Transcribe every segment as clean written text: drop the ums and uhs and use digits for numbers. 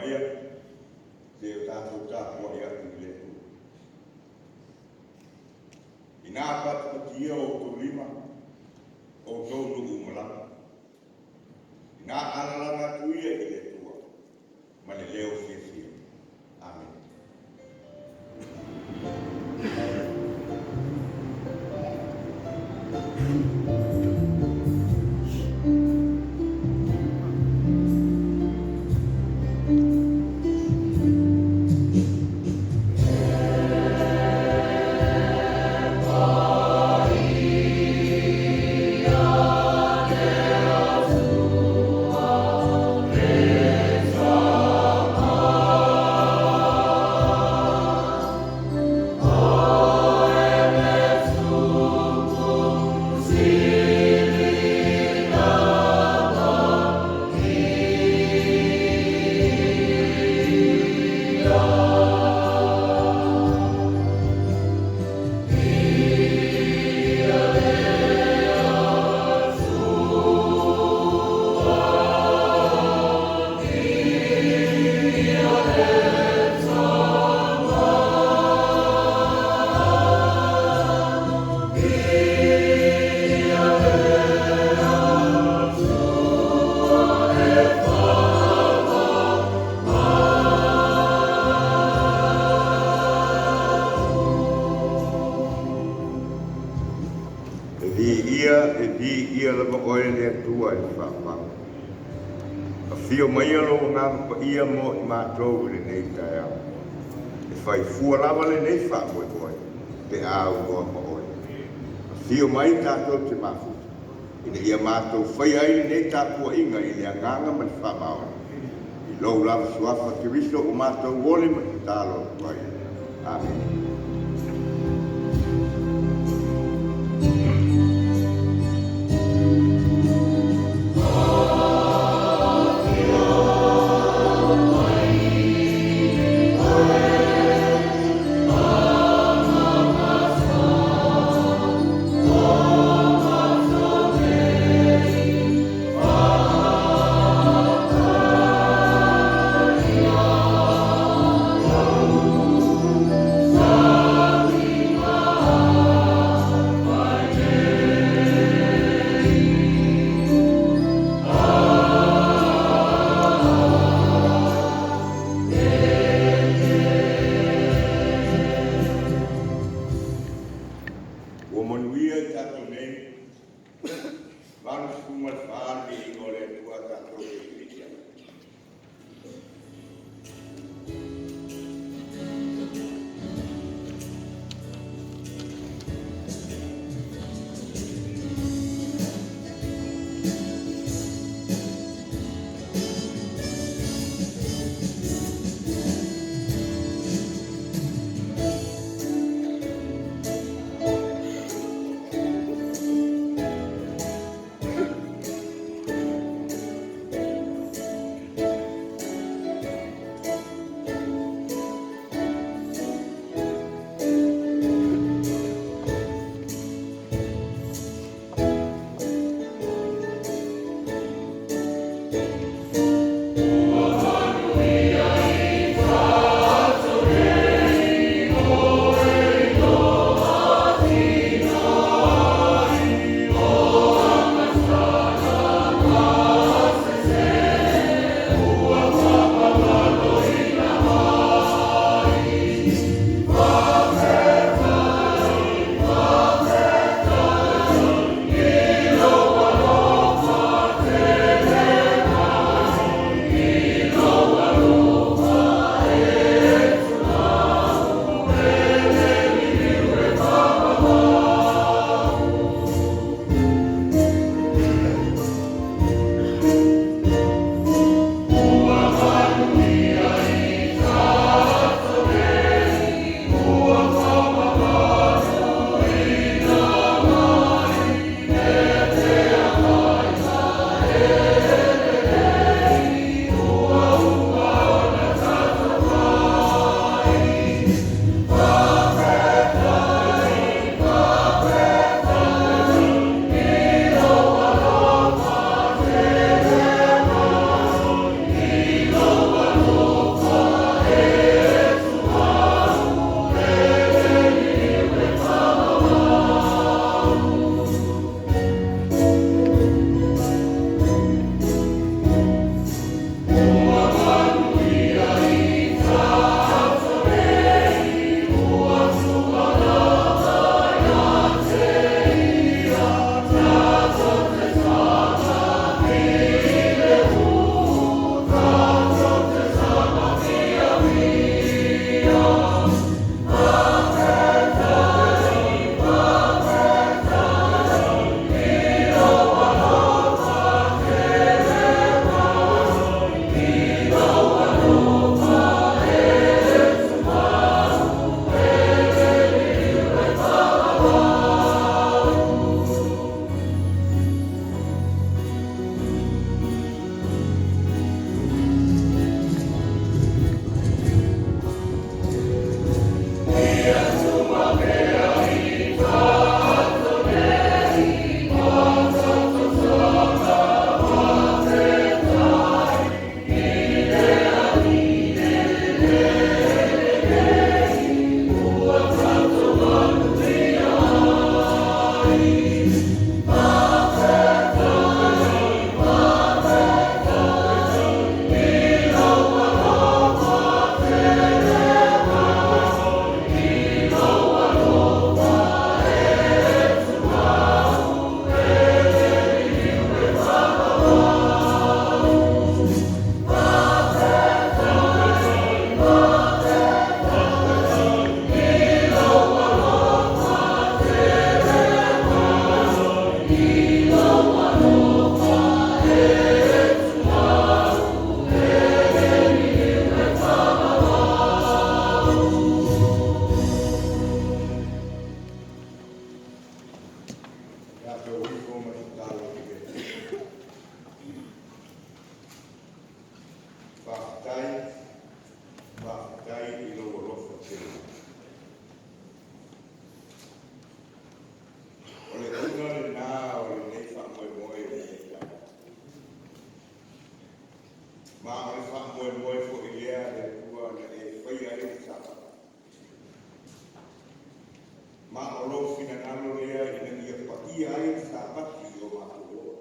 Maia, se i o tatou tapuai atu i le Atua. Ina patipatia o outou lima, outou nuu uma lava. Ina alalaga atu ia i le Atua, ma le leo fiafia. Amene. E viia, e viia lava oe le Atua e faamau. Afio maia lou Agaga Paia mo i matou i lenei taeao. E fai fua lava lenei faamoemoe pe a aunoa ma oe. Afio mai tatou te mafuta, ina ia matou faia ai lenei tapuaiga i le agaga ma le faamaoni. I lou lava suafa Keriso ua matou ole ma tatalo atu ai. Amene. Faafetai, faafetai i lou alofa tele mai. O le uiga lena o lenei faamoemoe i lenei taeao. Ma o le faamoemoe foi lea a le Atua na e faia ai le Sapati. Ma o lou finagalo lea ina ia paia ai le Sapati i o matou ola.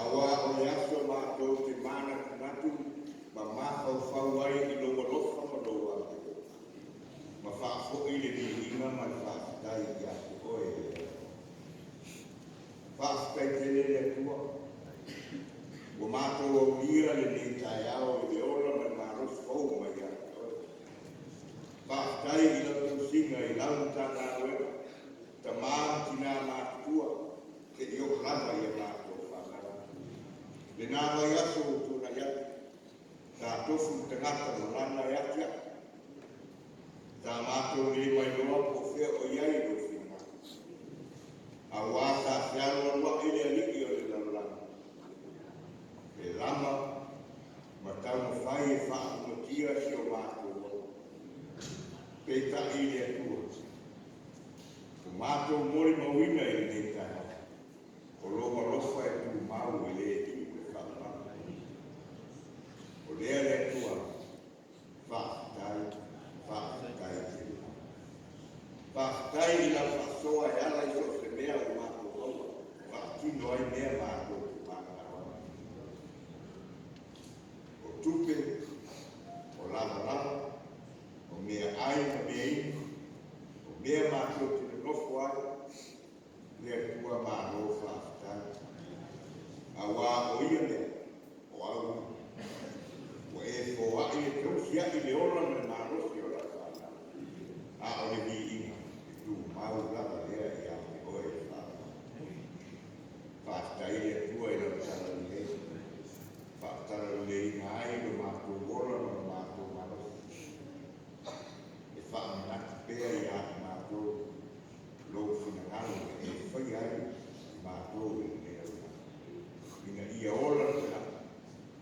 Auā o le aso matou te manatunatu ma mafaufau ai i lou alofa ma lou agalelei, ma faafoi le viiga ma le faafetai ia te oe e le Atua. Faafetai tele le Atua, ua matou aulia lenei taeao i le ola ma le malosi fou mai ia te oe. Faafetai i lau tausiga i lau Matagaluega, tama ma tinā matutua, seia oo lava i a matou fanau. Lena vaiaso ua tuanai atu, sa tofu le tagata ma lana e atiae. Sa matou le mailoa po o fea o i ai lou finagalo, auā sa fealualua'i le alii o le lalolagi, e lama ma taumafai e faaumatia si o matou ola. Peitai i le Atua, ua matou molimauina i lenei taeao, o lou alofa e tumau e le iu le faamalalo. O lea le Atua, faafetai, faafetai tele lava. Faafetai i lau faasoa e ala i so o se mea ua matou maua, faatino ai mea matou te mananao ai. O tupe, o lavalava, o meaai ma meainu, o mea matou te nonofo ai, le Atua malo faafetai. Auā o ia mea, o au ia. Ua e foai e tausiai le ola ma le malosi o lau fanau, a o le viiga e tumau lava lea ia te oe e faavavau. Faafetai le Atua i lau talalelei, faatalaleleina ai lo matou ola ma lo matou malosi. E faamanatu pea ia i matou lou finagalo na e faia ai i matou i lenei lalolagi, ina ia ola le tagata,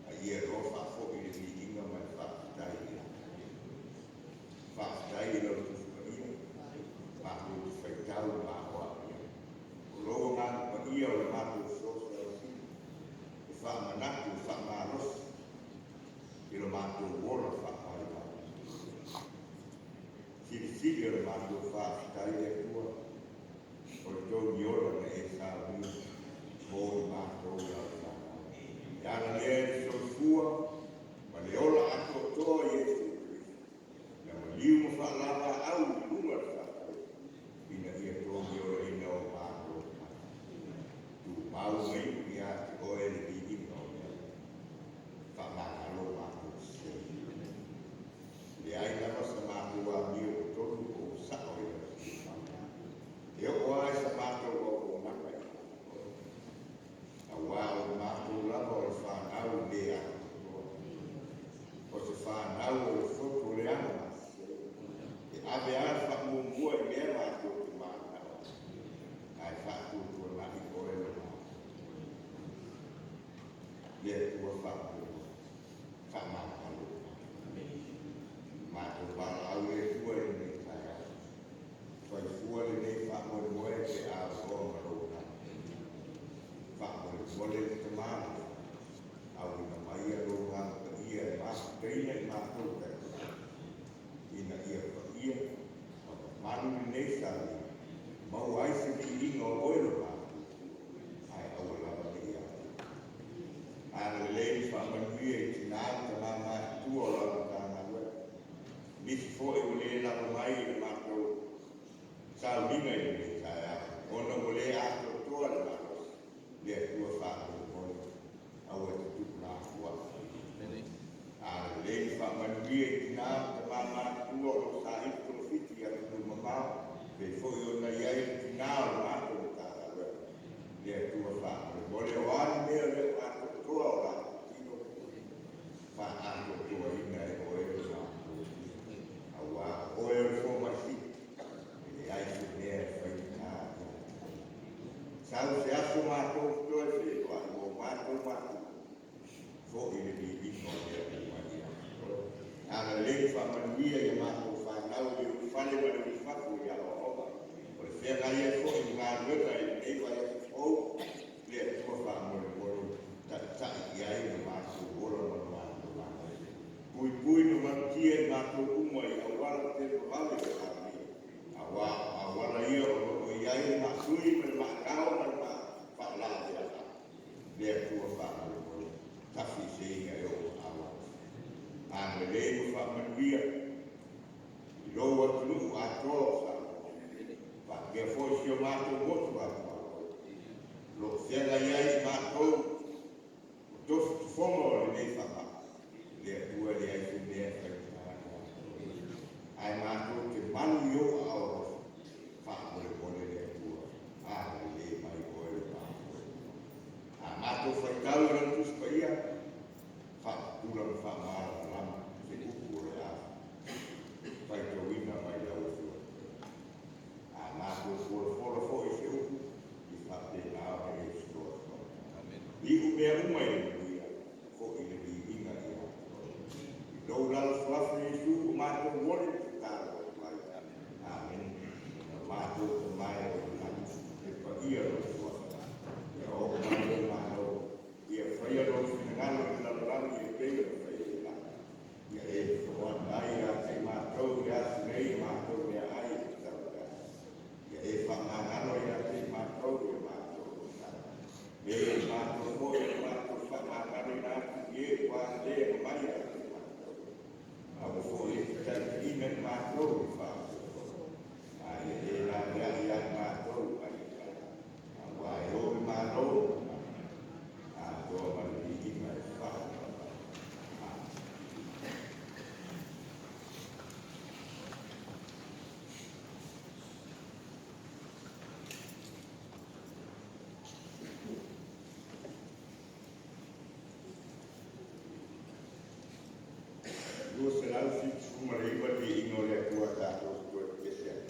a ia loa faafoi le viiga ma le faafetai ia te oe. Faafetai i lau Tusi Paia, matou te faitau ma aoao i ai. O lou Agaga Paia o le matou fesoasoani sili, e faamanatu e faamalosi i lo matou ola faavaivai. Silisili o le matou faafetai le Atua, o le togi ola na e saunia mo i matou lau fanau. E ala lea i le soifua ma le ola atoatoa o Iesu Keriso, na maliu ma faalavaau i luga o le faatausi, ina ia togi olaina o matou tagata. Tumau ma iu ia te oe le viiga o mea uma. Faamagalo matou sese. Leai lava sa matou amio ua tonu po ua sao i lau silafaga. E oo lava i sa matou auaunaga ia te oe. Auā o i matou lava o le fanau le atoatoa. O se fanau o le foto leaga ma sese. E ave lava le faamuamua i mea matou te mananao ai, ae faatuatuanai oe lo matou. Le Atua faamoemoe. Faamagalo i matou. Matou valaau le Atua i lenei taeao. Fai fua lenei faamoemoe pe a aunoa ma lou agaga. Faamolemole le Tama le auina mai lou Agaga Paia e mafutaina i matou taeao, ina ia paia ma mamalu lenei saunia, maua ai se viiga o oe lo matou Atua, ae aua lava ne i afaina. Agalelei ma faamanuia i tinā ma tamā matutua o lau Matagaluega. Nisi foi ua le lava mai i le matou sauniga i lenei taeao, ona ua le atoatoa le malosi, le Atua faamolemole, aua e te tuulafoai. Agalelei ma faamanuia i tinā ma tamā matutua o lo o saili togafiti i atunuu mamao, pei foi ona i ai le tinā o le matou Matagaluega. Le Atua faamolemole, o a ni mea o le o atoatoa o latou tino, faaatoatoaina e oe lo matou tino. Auā o oe o le fomai sili, e leai se mea e faigata ia te oe. Sau se aso matou te toe feiloai mo matou matua, fo'i Agalelei ma faamanuia i a matou fanau i le ulufale ma le ulufafo i aoaoga. O le feagai ai foi ma galuega i lenei vaiaso fou, le Atua faamolemole, taitai i ai lo matou ola ma lo matou galuega. Puipui ma malutia i matou uma i auala televavave o le agia, auā o auala ia o lo o i ai le maatui ma le maagao ma le faalaveave. Le Atua faamolemole, tafiseina e ou aao. Agalelei ma faamanuia i lou atunuu atoa o Samoa, faapea foi si o matou motu atoa, o lo o feagai ai i matou o tofutofoga o lenei faamai. Le Atua, e leai se mea e faigata ia te oe, ae matou te malu i ou aao alofa. Faamolemole le Atua, agalelei mai oe le matou. A matou faitau i lau Tusi Paia, faapupula ma faamalamalama se upu o le a faitauina mai lau Afioga. A matou folafola foi se upu, ia faapena ona e fesoasoani. Iu mea uma i le manuia, foi le viiga ia te oe. I lou alaala suafa Iesu ua matou momoli le tatalo atu ai. Amene. O matou Tama e o i le lagi, e paia lou suafa. Ia oo mai lou Malo, ia faia lou finagalo i le lalolagi e pei ona faia i le lagi. Ia e fesoasoani ai ia te i matou i le aso nei a matou meaai e tatau i le aso. Ia e faamagalo ia te i matou i a matou olotala, e pei ona matou foi o matou faamagaloina atu i e ua le agamai ia te i matou. Aua foi e te taitaiina i matou i le faafoefoe, a ia e laveai ia i matou mai le tai. Auā e ou le Malo, atoa ma le viiga e faavavau. Amene. 279 le viiga o le Atua tatou te toe pepese ai.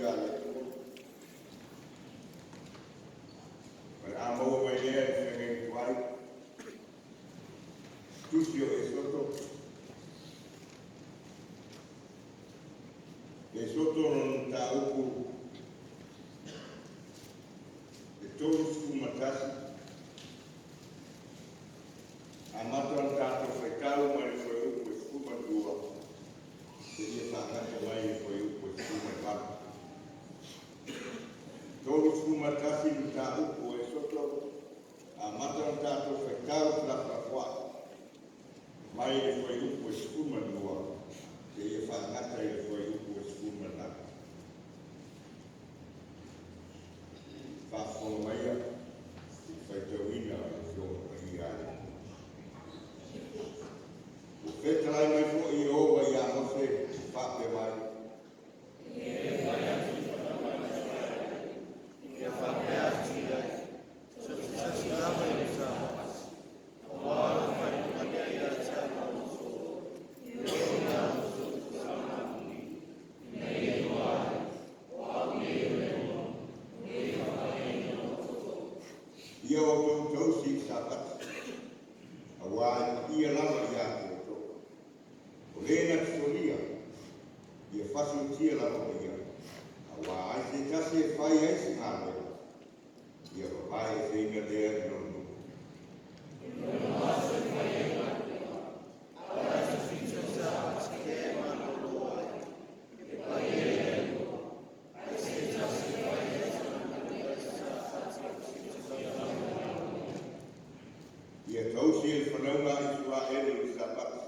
Paia a le Atua. O le a maua mai lea i le feagaiga tuai, Tusi o Esoto. Esoto lona mataupu e 31, amata ona tatou faitau mai le fuaiupu e 12 seia faagata mai le fuaiupu e 18. 31 mataupu o Esoto, amata ona tatou faitau felafolafoai mai le fuaiupu e 12 seia faagata i le fuaiupu e 18. Faafofoga maia i le faitauina o le Afioga Paia a le Atua. Ua fetalai mai foi Ieova ia Mose, faapea mai: Ia faapea atu i ai, “So te tasi lava i le Sapati, auā o le faaiuga lea ia te au ma outou e oo i a outou tausaga amuli, ina ia iloa ai, o au nei o le Atua o e faapaiaina outou.” Ia outou tausi i le Sapati, auā e paia lava ia te outou. O le na te solia, ia fasiotia lava o ia, auā ai se tasi e fai ai se galuega, ia vavaeeseina lea i lona nuu. O aso e fai ai galuega, a o le aso fitu o le Sapati lea e malolo ai, e paia i le Atua. Ai se tasi e fai ai sana galuega i le Sapati o le fitu tausaga e malolo ai. Ia tausi e le fanauga a Isaraelu le Sapati,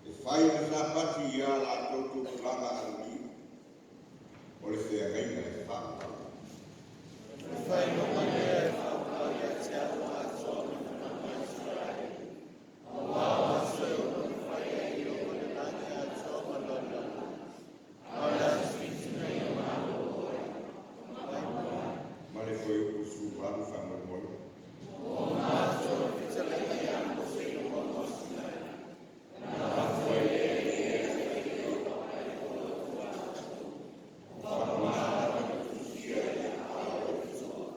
e fai ma Sapati ia latou tupulaga alii, o le feagaiga e faavavau. O le faailoga lea e faavavau ia te au atoa ma le fanauga a Isaraelu, auā o aso e 6 na fai ai e Ieova le lagi atoa ma le lalolagi, a o le aso fitu na ia malolo ai, maimoa ai. Ma le fuaiupu 18 faamolemole. Ua uma atoa le fetalaiga ia Mose i le mauga o Sinai, ona afoa ai lea e le Ieova ae o le Tulafono, o faapagoga na tusia i le aao o le Atua.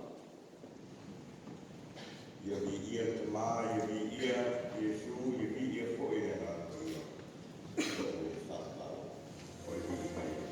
Ia viia le Tamā, ia viia Iesu, ia viia foi le Agaga Paia, o le faavavau, o le viiga ia.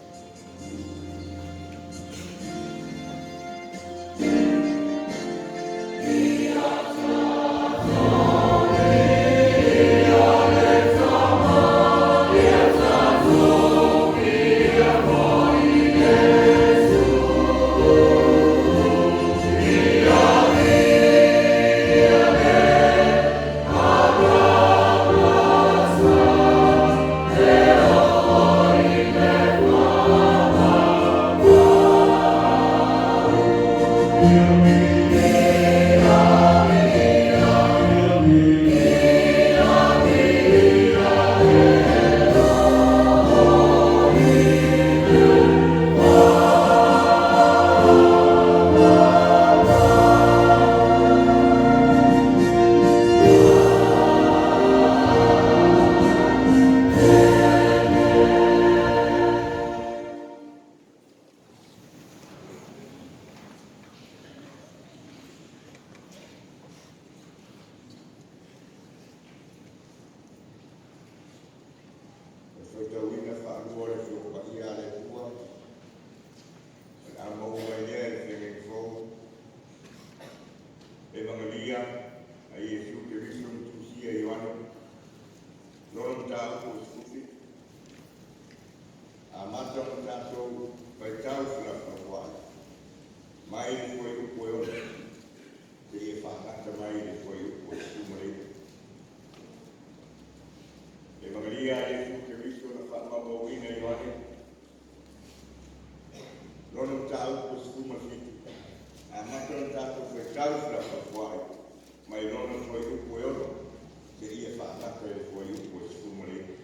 O le faitauina faalua o le Afioga Paia a le Atua, o le a maua mai lea i le Feagaiga Fou, Evagelia a Iesu Keriso na tusia e Ioane, lona mataupu e 17, amata ona tatou faitau felafolafoai mai le fuaiupu e 6 seia faagata mai le fuaiupu e 19. Evagelia a Iesu Keriso na faamaumauina e Ioane, lona mataupu e 17, amata ona tatou faitau felafolafoai mai lona fuaiupu e 6 seia faagata i le fuaiupu e 19.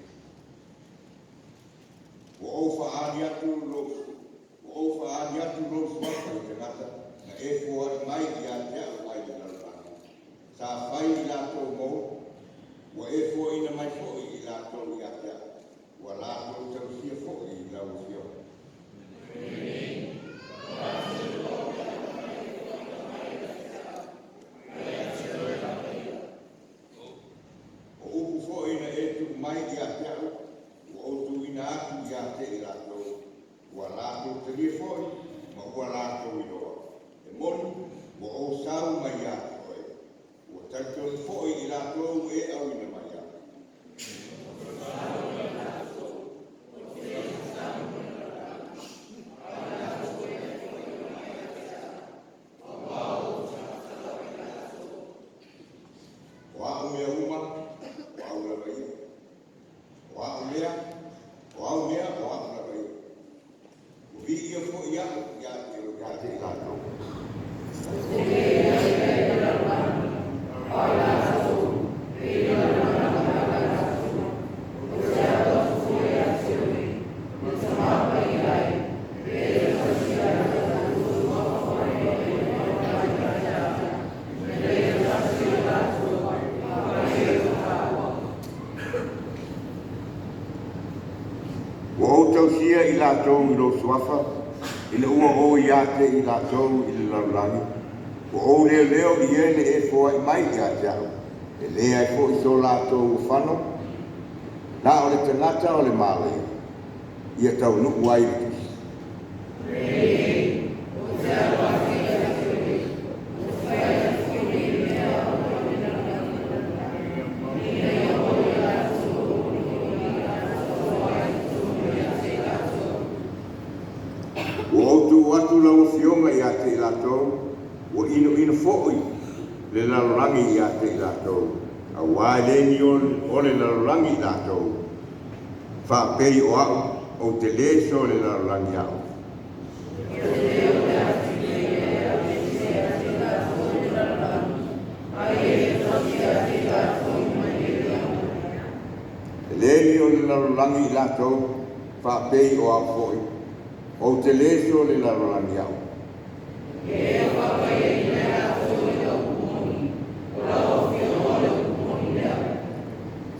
Ua ou faaali atu lou suafa i tagata na e foai mai ia te au mai le lalolagi. Sa fai i latou mou, ua e foaina mai foi i latou ia te au. Ua latou tausia foi i lau afioga. silafia foi ma ua latou iloa, e moni ua ou sau mai ia te oe, ua talitonu foi i latou ua e auina mai au. O au mea uma, o au lava ia. O au mea, o au mea, o au lava ia. Ua viia foi au ia te i latou. Ua ou tausia i latou i lou suafa, ina ua ou ia te i latou i le lalolagi, ua ou leoleo i e na e foai mai ia te au, e leai foi so latou fano, na o le tagata o le malaia, ia taunuu ai le tusi. Ua ou tuu atu lau afioga ia te i latou, ua inoino foi le lalolagi ia te i latou, auā e le ni o le lalolagi i latou, faapei o au, ou te lē so le lalolagi au. E lē ni o le lalolagi i latou, faapei o au foi, ou te lē so le lalolagi au.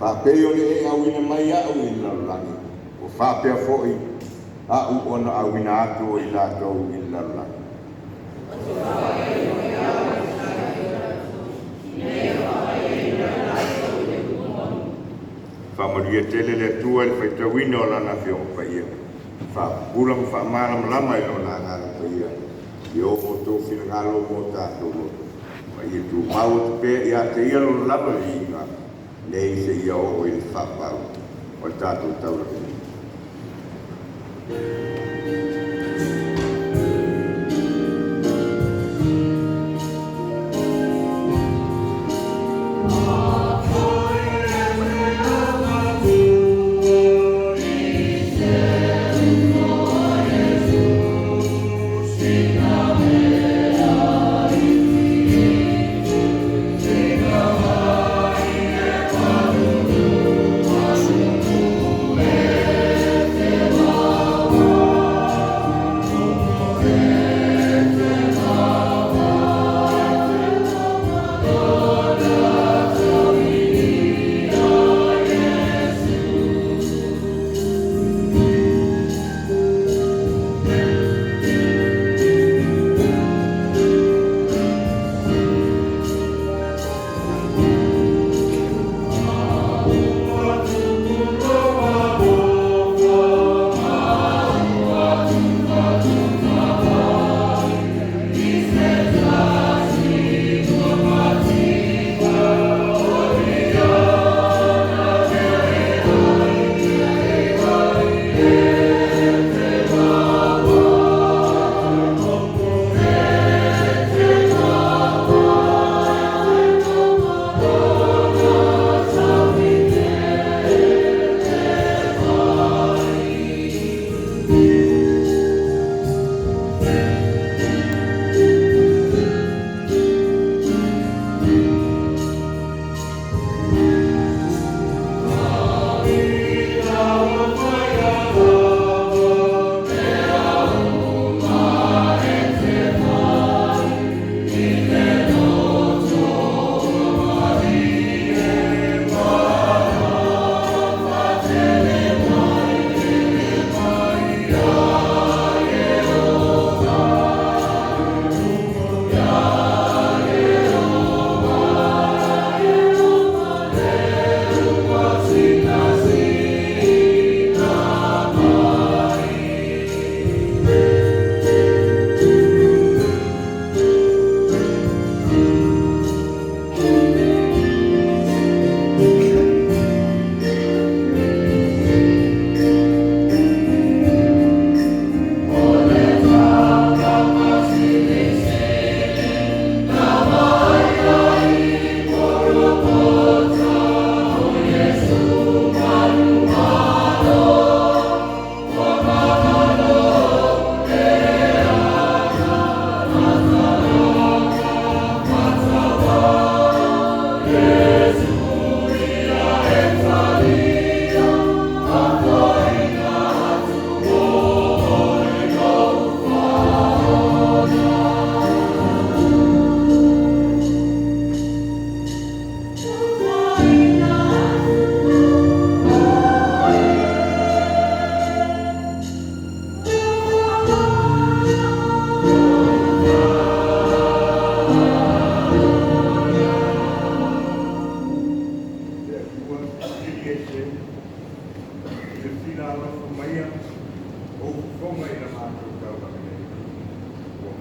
Faapei ona e auina mai au i le lalolagi, ua faapea foi au ona auina atu o i latou i le lalolagi. Faamanuia tele le Atua i le faitauina o lana Afioga Paia. Faapupula ma faamalamalama i lona Agaga Paia i o outou finagalo ma o tatou loto, ma ia tumau atu pea ia te ia lona lava viiga, nei seia oo i le faapau o le tatou taulaga nei.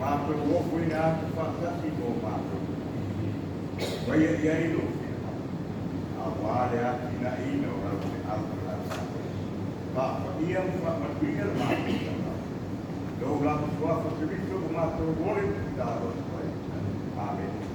Matou ofoina atu faatasi mo matou. Faia i ai lou finagalo, auā le atinaeina o lau feau ma lau galuega. Faapaia ma faamanuia le matou tautau. Lou lava suafa Keriso ua matou ole ma tatalo atu ai. Amene.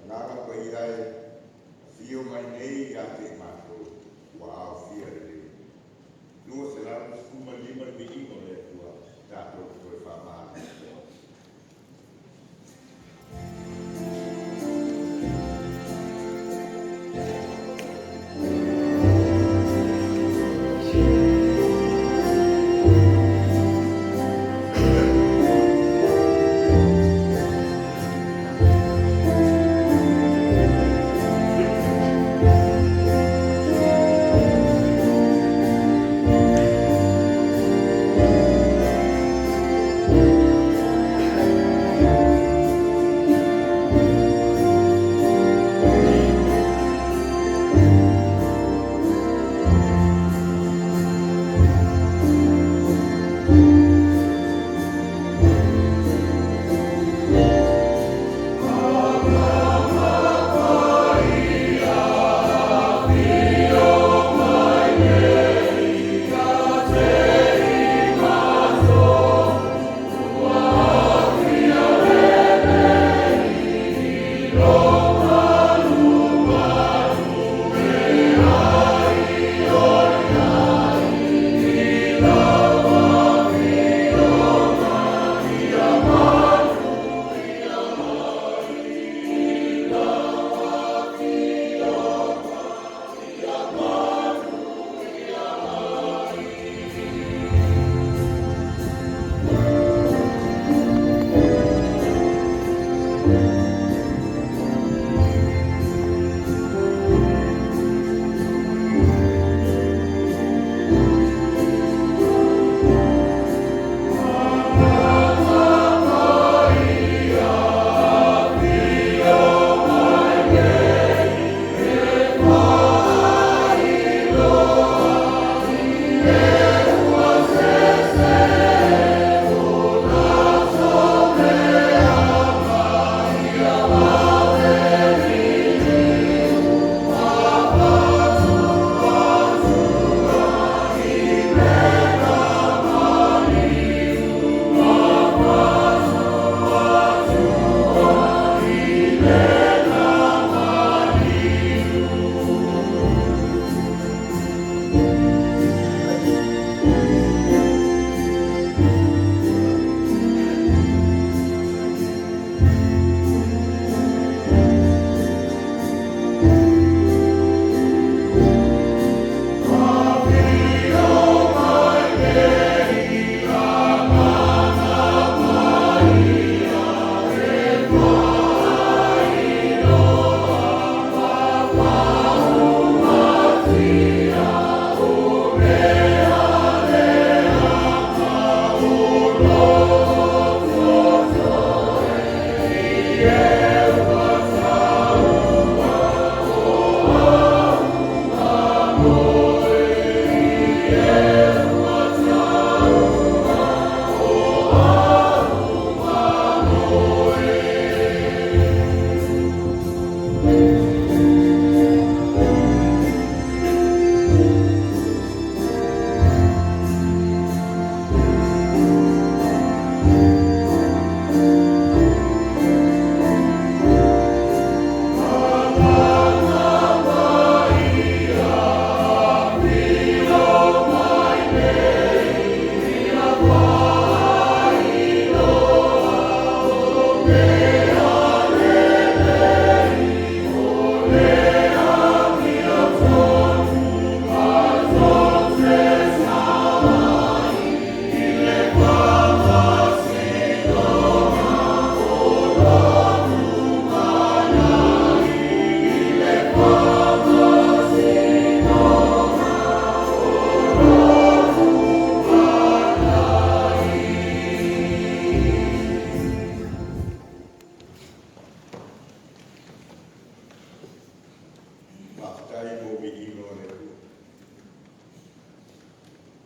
Agaga Paia e, afio mai nei ia te i matou ua aofia lelei. 215 le viiga o le Atua, tatou toe faamagalo.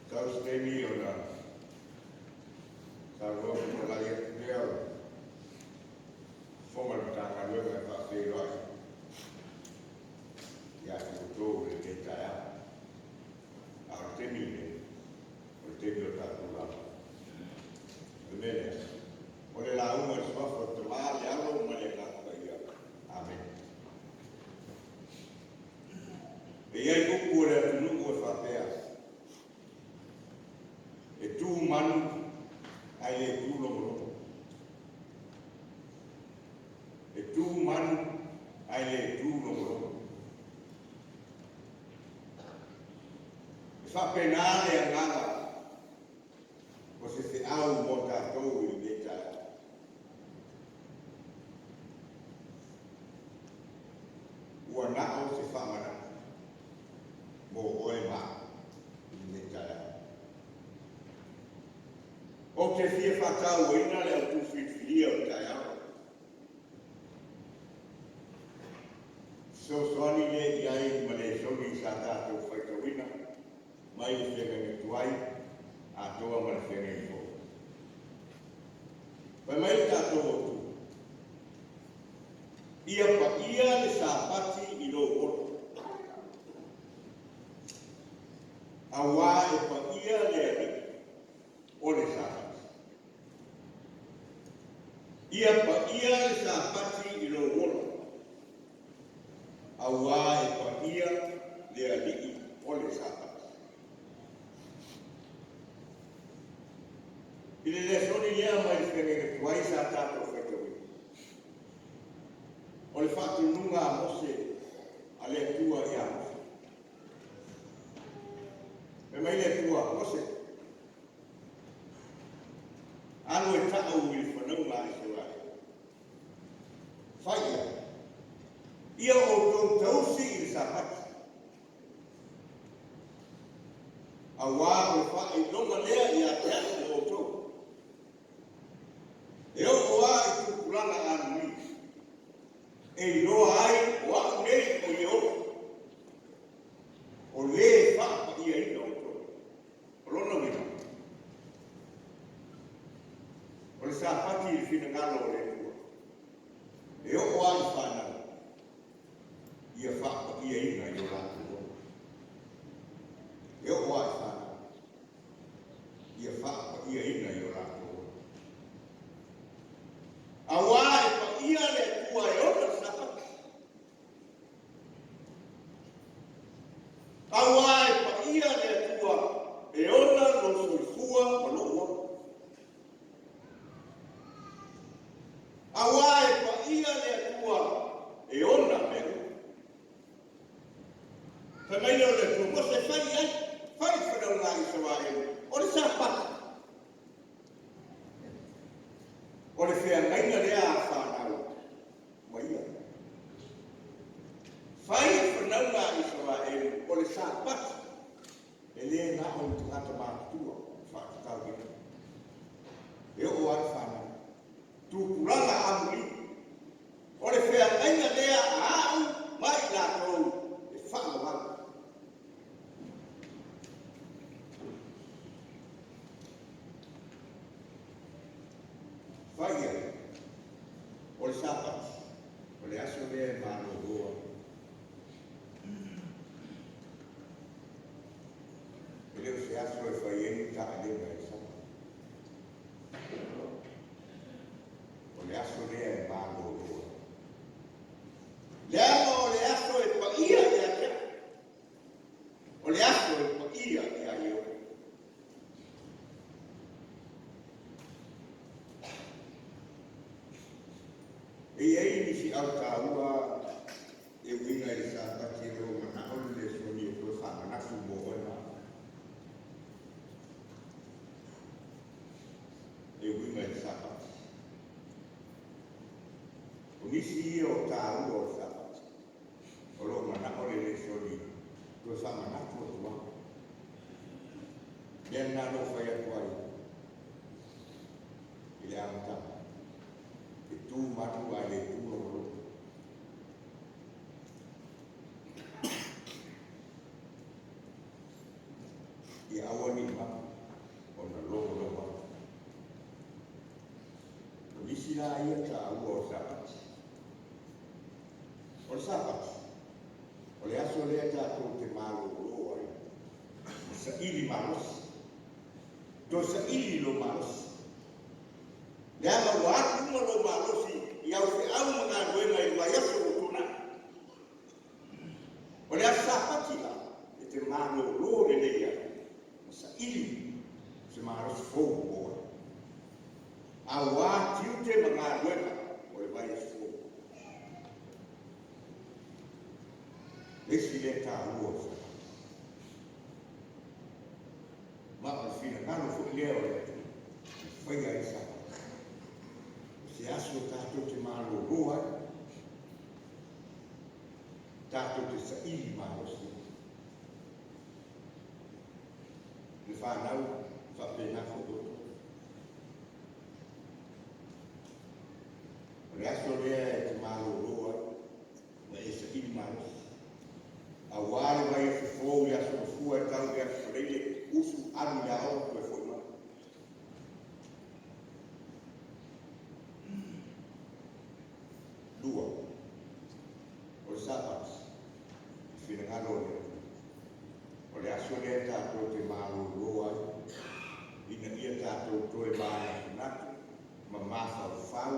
Sau se taimi ona saunoa fetalai atu lea o le Fofoga o le Matagaluega e faafeiloai ia te outou i lenei taeao. A o le taimi lenei, o le taimi o tatou lauga. O le mea lea, o le lauga i le suafa o le Tama, le Alo ma le Agaga Paia. Amene. E i ai upu o le atunuu e faapea, E tu manu ae le tu logologo. E tu manu ae le tu logologo. E faapena le agaga o se feau mo tatou i lenei taeao. Ua na o se faamanatu mo oe ma au i lenei taeao. Ou te fia faatauaina le autu filifilia o le taeao. Fesoasoani lea i ai ma lesoni sa tatou faitauina mai le feagaiga tuai atoa ma le feagaiga fou. Fai mai le tatou autu, Ia paia le Sapati i lou ola, auā e paia le Alii o le Sapati. Ia paia le Sapati i lou ola, auā e paia le Alii o le Sapati. I le lesoni lea mai le feagaiga tuai sa tatou faitauina, o le faatonuga a Mose a le Atua ia Mose. Fai mai le Atua, Mose, alu e ta'u i le fanauga a Isaraelu. Fai i ai, Ia outou tausi i le Sapati, auā o le faailoga lea ia te a'u o outou. E oo lava i tupulaga amuli, e iloa ai o a'u nei o Ieova, o lē faapa'iaina outou. O lona uiga, o le Sapati i le finagalo o le Atua, e oo lava i fanau, ia faapa'iaina i o latou ola. E oo lava i fanau, ia faapa'iaina i o latou ola. Auā e paia le Atua e ona le Sapati. Auā e paia le Atua e ona lou soifua ma lou ola. Auā e paia le Atua e ona mea uma. Fai mai lea o le Atua, Mose, fai i ai, fai i fanauga a Isaraelu, o le Sapati. O le feagaiga lea a fanau ma ia. Fai i fanauga a Isaraelu, o le Sapati, e le na o ni tagata matutua e faatatauina. E oo lava i fanau. Tupulaga amuli. O le feagaiga lea a au ma i latou e faavavau. Fai i ai, o le Sapati, o le aso lea e malolo ai. E le o se aso e fai ai ni taaloga i le sama. O le aso lea e malolo ai. Leaga o le aso e paia ia te au. O le aso e paia ia Ieova. E i ai nisi au taua e uiga i le Sapati o lo o manao le lesoni e toe faamanatu mo oe ma au. E uiga i le Sapati. O nisi ia o taua o le Sapati o lo o manao le lesoni toe faamanatu atu ai. Mea lena na ou fai atu ai i le amataga, e tu manu ae le tu logologo. Ia aua ne i mama ona logologo atu. O nisi la ia taua o le Sapati. O le Sapati, o le aso lea tatou te malolo ai ma saili malosi. Toe saili lou malosi. Leaga ua alu uma lou malosi i au feau ma galuega i le vaiaso ua tuanai. O le Aso Sapati la, e te malolo lelei ai ma saili se malosi fou mo oe, auā tiute ma galuega o le vaiaso fou. Le isi lea taua o le Sapati. Ma o le finagalo foi lea o le Atua e faia ai le Sapati. O se aso tatou te malolo ai. Tatou te saili malosi ai. Le fanau, faapena foi outou. O le aso lea e te malolo ai ma e saili malosi. Auā le vaiaso fou i Aso Gafua e tau i le Aso Faraile, usu, alu i le aoga toe foi mai. Lua, o le Sapati, le finagalo o le Atua. O le aso lea tatou te malolo ai, ina ia tatou toe manatunatu ma mafaufau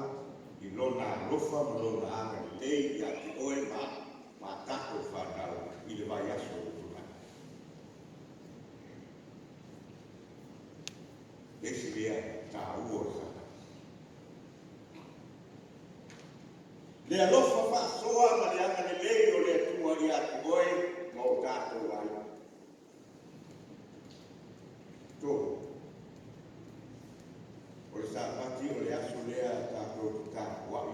i Lona alofa ma Lona agalelei ia te oe ma au ma a tatou fanau i le vaiaso ua tuanai. Le isi mea taua o le Sapati. Le alofa faasoa ma le agalelei o le Atua ia te oe ma o tatou aiga. Tolu, o le Sapati o le aso lea tatou te tapuai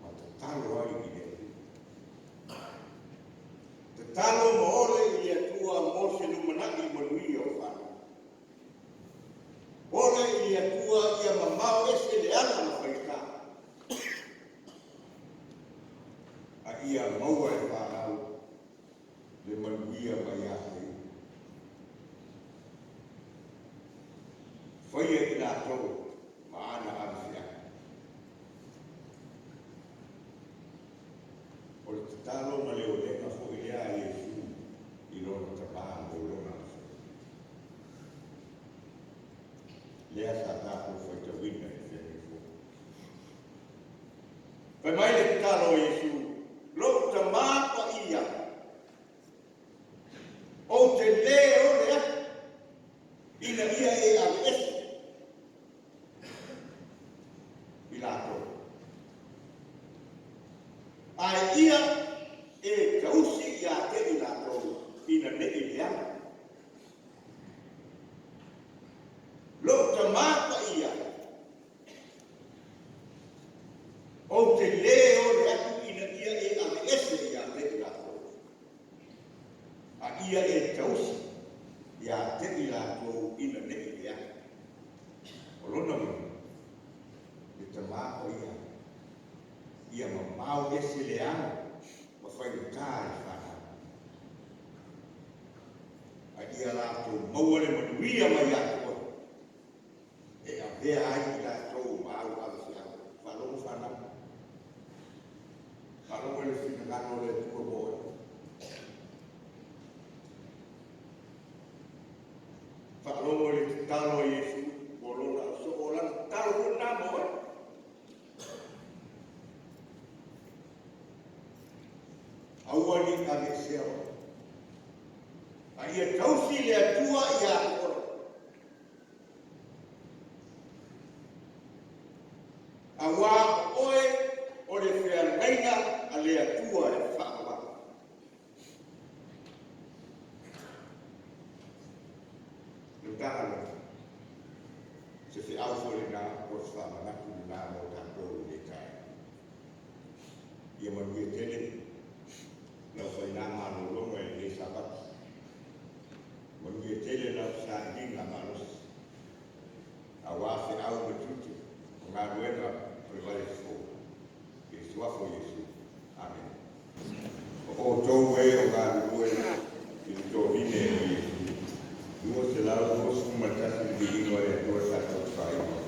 ma tatalo ai i le Atua. Tatalo ma ole i le Atua mo se lumanai manuia o fanau. Ole i le Atua ia mamao ese le ala ma faigata, a ia maua e fanau le manuia mai ia te ia. Faia i latou ma ana alafeaga. O le tatalo ma le olega foi lea a Iesu i lona Tama mo lona aso. Lea sa tatou faitauina i le feagai fou. Fai mai le tatalo a Iesu, Lou Tama Paia, ou te lē ole atu ina ia e aveese i latou. Ae ia e tausi ia te i latou ina ne i leaga. Lou Tama Paia, ou te lē ole atu ina ia e aveese ia te i latou, a ia e tausi ia te i latou ina ne i leaga. O lona uiga, le Tama Paia, ia mamao ese leaga ma faigata i fanau. A ia latou maua le manuia mai ia te oe, e avea ai i latou ma au alafeau. Faalogo fanau. Faalogo i le finagalo o le Atua mo oe. Faalogo i le tatalo a Iesu mo lona ausoo, o lana tatalo foi lena mo oe. Aua ne i aveesea oe. A ia tausi le Atua ia te oe. Auā o oe o le feagaiga a le Atua e faavavau. Le Matagaluega, se feau foi lena po o se faamanatu lena mo tatou i lenei taeao. Ia manuia tele lau faina malologa i lenei Sapati. Manuia tele lau sailiga malosi auā feau ma tiute o galuega o le vaiaso fou. I le Suafa o Iesu. Amene. O outou e o galulue i le tovine o Iesu. 245. 121 le viiga o le Atua tatou faailoa.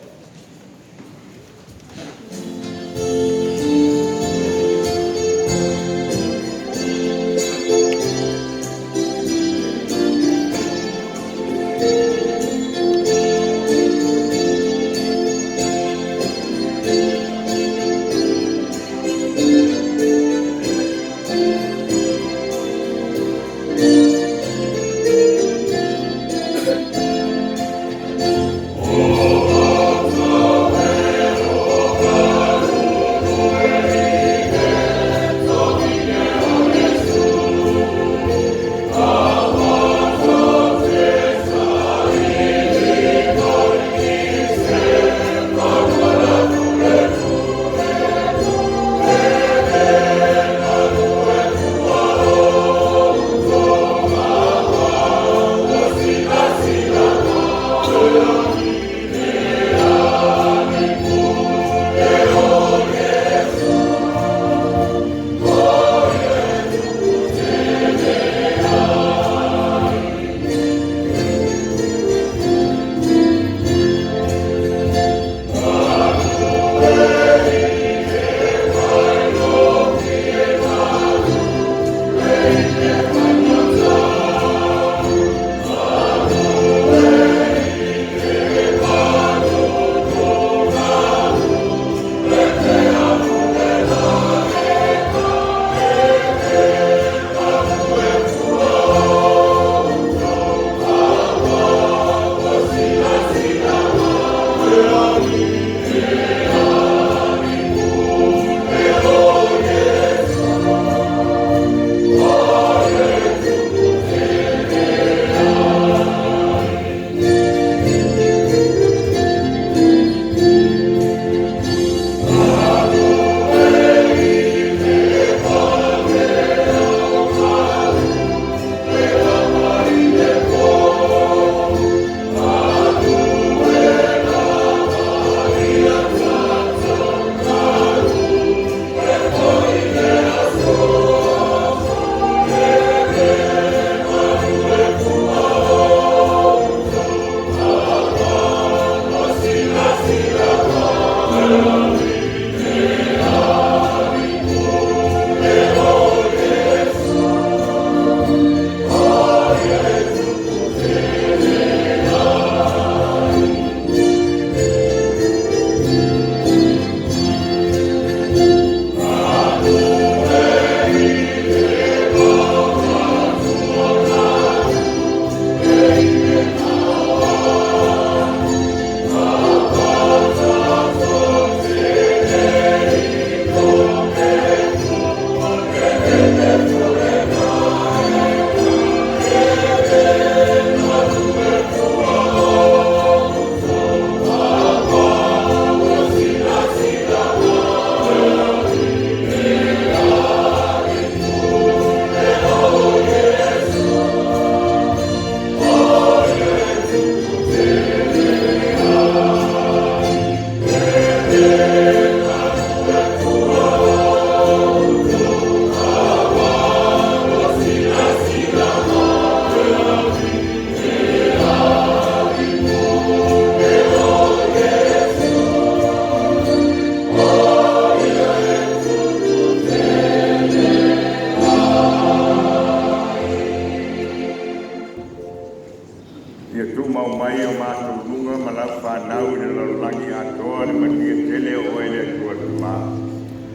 Ia tumau mai i o matou luga ma lau fanau i le lalolagi atoa le manuia tele o oe le Atua Tama,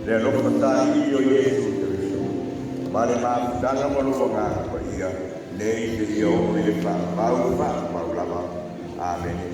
le alofa saili o Iesu Keriso, ma le mafutaga ma lou Agaga Paia, nei seia oo i le faavavau faavavau lava. Amene.